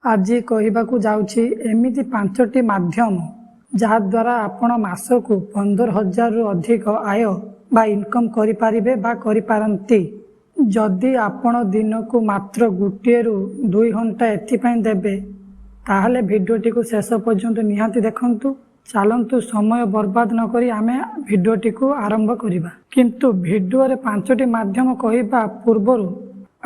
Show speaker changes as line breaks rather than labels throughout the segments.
ଆଜି କହିବାକୁ ଯାଉଛି ଏମିତି ପାଞ୍ଚଟି ମାଧ୍ୟମ, ଯାହାଦ୍ୱାରା ଆପଣ ମାସକୁ 15,000ରୁ ଅଧିକ ଆୟ ବା ଇନକମ୍ କରିପାରିବେ ବା କରିପାରନ୍ତି, ଯଦି ଆପଣ ଦିନକୁ ମାତ୍ର 1ରୁ 2 ଘଣ୍ଟା ଏଥିପାଇଁ ଦେବେ। ତାହେଲେ ଭିଡ଼ିଓଟିକୁ ଶେଷ ପର୍ଯ୍ୟନ୍ତ ନିହାତି ଦେଖନ୍ତୁ। ଚାଲନ୍ତୁ, ସମୟ ବର୍ବାଦ ନକରି ଆମେ ଭିଡ଼ିଓଟିକୁ ଆରମ୍ଭ କରିବା। କିନ୍ତୁ ଭିଡ଼ିଓରେ ପାଞ୍ଚଟି ମାଧ୍ୟମ କହିବା ପୂର୍ବରୁ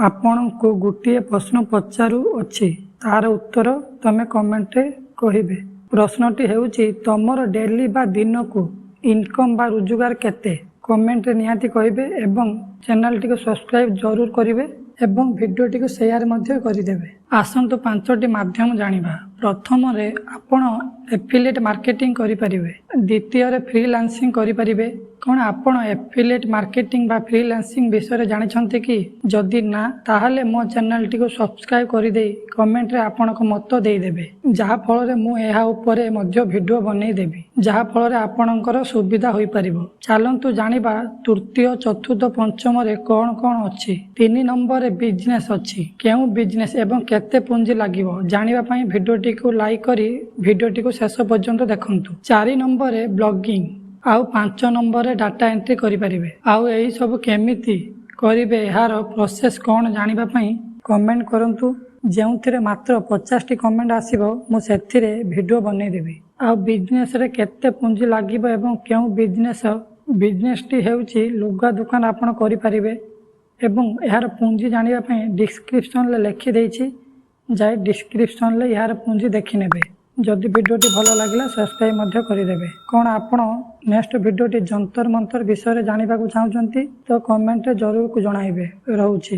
ଆପଣଙ୍କୁ ଗୋଟିଏ ପ୍ରଶ୍ନ ପଚାରୁଅଛି। ତାର ଉତ୍ତର ତମେ କମେଣ୍ଟରେ କହିବେ। ପ୍ରଶ୍ନଟି ହେଉଛି, ତମର ଡେଲି ବା ଦିନକୁ ଇନକମ୍ ବା ରୋଜଗାର କେତେ? କମେଣ୍ଟରେ ନିହାତି କହିବେ ଏବଂ ଚ୍ୟାନେଲଟିକୁ ସବସ୍କ୍ରାଇବ୍ ଜରୁର କରିବେ ଏବଂ ଭିଡ଼ିଓଟିକୁ ସେୟାର ମଧ୍ୟ କରିଦେବେ। ଆସନ୍ତୁ, ପାଞ୍ଚଟି ମାଧ୍ୟମ ଜାଣିବା। ପ୍ରଥମରେ ଆପଣ ଏଫିଲିଏଟ୍ ମାର୍କେଟିଂ କରିପାରିବେ। ଦ୍ୱିତୀୟରେ ଫ୍ରିଲାନ୍ସିଂ କରିପାରିବେ। କ'ଣ ଆପଣ ଏଫିଲିଏଟ୍ ମାର୍କେଟିଂ ବା ଫ୍ରିଲାନ୍ସିଂ ବିଷୟରେ ଜାଣିଛନ୍ତି କି? ଯଦି ନା, ତାହେଲେ ମୋ ଚ୍ୟାନେଲଟିକୁ ସବସ୍କ୍ରାଇବ୍ କରିଦେଇ କମେଣ୍ଟରେ ଆପଣଙ୍କ ମତ ଦେଇଦେବେ, ଯାହାଫଳରେ ମୁଁ ଏହା ଉପରେ ମଧ୍ୟ ଭିଡ଼ିଓ ବନେଇଦେବି, ଯାହାଫଳରେ ଆପଣଙ୍କର ସୁବିଧା ହୋଇପାରିବ। ଚାଲନ୍ତୁ ଜାଣିବା ତୃତୀୟ, ଚତୁର୍ଥ, ପଞ୍ଚମରେ କ'ଣ କ'ଣ ଅଛି। 3 ନମ୍ବରରେ ବିଜନେସ୍ ଅଛି। କେଉଁ ବିଜନେସ୍ ଏବଂ କେତେ ପୁଞ୍ଜି ଲାଗିବ, ଜାଣିବା ପାଇଁ ଭିଡ଼ିଓଟିକୁ ଲାଇକ୍ କରି ଭିଡ଼ିଓଟିକୁ ଶେଷ ପର୍ଯ୍ୟନ୍ତ ଦେଖନ୍ତୁ। 4 ନମ୍ବରରେ ବ୍ଲଗିଂ ଆଉ 5 ନମ୍ବରରେ ଡାଟା ଏଣ୍ଟ୍ରି କରିପାରିବେ। ଆଉ ଏହିସବୁ କେମିତି କରିବେ, ଏହାର ପ୍ରୋସେସ୍ କ'ଣ, ଜାଣିବା ପାଇଁ କମେଣ୍ଟ କରନ୍ତୁ। ଯେଉଁଥିରେ ମାତ୍ର 50ଟି କମେଣ୍ଟ ଆସିବ, ମୁଁ ସେଥିରେ ଭିଡ଼ିଓ ବନେଇଦେବି। ଆଉ ବିଜନେସ୍ରେ କେତେ ପୁଞ୍ଜି ଲାଗିବ ଏବଂ କେଉଁ ବିଜନେସ୍? ବିଜନେସ୍ଟି ହେଉଛି ଲୁଗା ଦୋକାନ ଆପଣ କରିପାରିବେ ଏବଂ ଏହାର ପୁଞ୍ଜି ଜାଣିବା ପାଇଁ ଡିସ୍କ୍ରିପସନ୍ରେ ଲେଖିଦେଇଛି। ଯାଇ ଡିସ୍କ୍ରିପସନ୍ରେ ଏହାର ପୁଞ୍ଜି ଦେଖିନେବେ। ଯଦି ଭିଡ଼ିଓଟି ଭଲ ଲାଗିଲା, ସବସ୍କ୍ରାଇବ୍ ମଧ୍ୟ କରିଦେବେ। କ'ଣ ଆପଣ ନେକ୍ସଟ ଭିଡ଼ିଓଟି ଯନ୍ତର ମନ୍ତର ବିଷୟରେ ଜାଣିବାକୁ ଚାହୁଁଛନ୍ତି ତ କମେଣ୍ଟରେ ଜରୁର ଜଣାଇବେ। ରହୁଛି।